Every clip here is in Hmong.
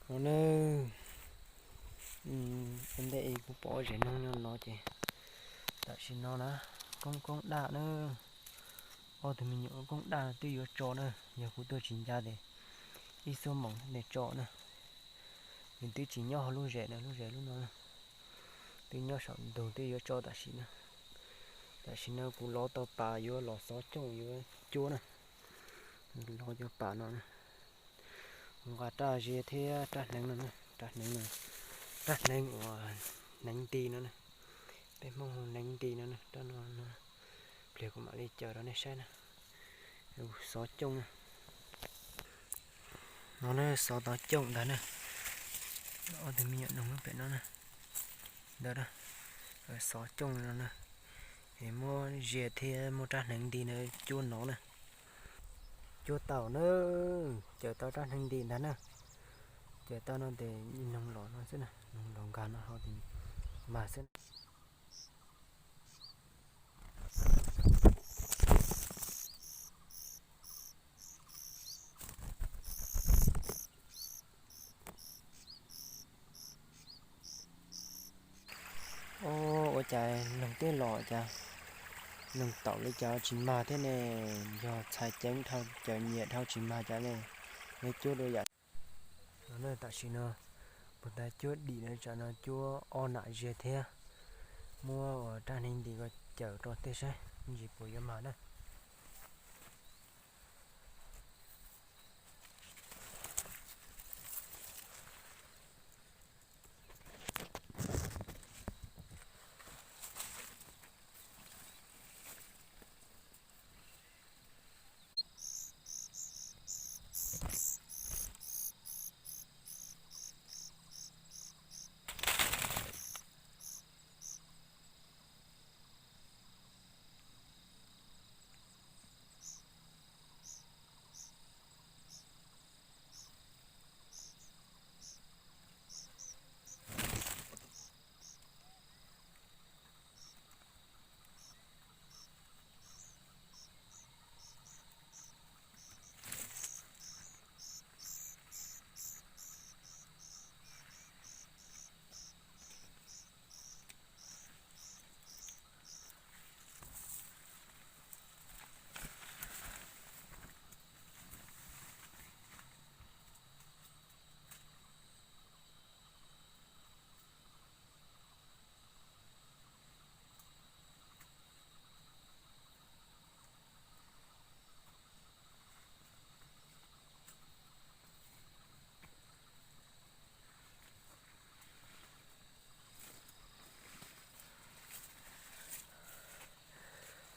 No na, ua ntej kuv pom ob zes noog nyob no ces tam sim no na, koob koob daj na, ob tug me nyuam koob daj twb yuav tso na, yog kuv tuaj tsis ncaj ces ib xuab moos thiaj tso na. Nws twb tsis nyob hauv lub zes na, lub zes lub no na, twb nyob saum ntug twb yuav tso tam sim na. Tam sim no kuv lov tau pas yuav los xov cooj yuav cuab na, lov cov pas no na. Nqa raj ziab thiab raj hneev no na, raj hneev no, raj hneev uas hneev nti no na, peb Hmoob hu hneev nti no na, raj no no. Pliag kuv mam li caws rau nej saib na. Xov cooj na, no na, xov tau cooj ntag na. Ob tug me nyuam noog lub pem no na, ntawd na, xov cooj no na. Es muab ziab thiab muab raj hneev nti no cuab no na. Cuab tau na, caws tau raj hneev nti ntag na. Caws tau no ces noog los no xwb na, noog los nkag no hauv ces mag xwb na. Ua cas noog twb los cas, noog taum li cas tsis mag thiab ne? Yog txhais ceev dhau, caws nyiam dhau tsis mag cas ne? Yuav cuab dua yam no na. Tam sim no puag ta cuab dim na, tsam no cuab ob nam ziab thiab, muab ua raj hneev nti ko caws rau tej saib ntsis puas yuav mag na.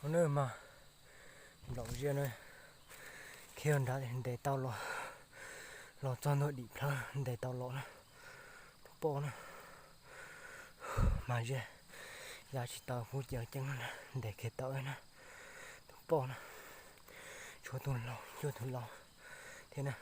Ua na mas, nplaum ziab na, khiav nrad ntes tau los, los txog ntua dim plhawv ntes tau los na, tus poj na, mas ziab, ya tsis tau kuv cia ceeb na, ntes kiag tau na, tus poj na, tshuav tus laus cuag tus laus thiab na.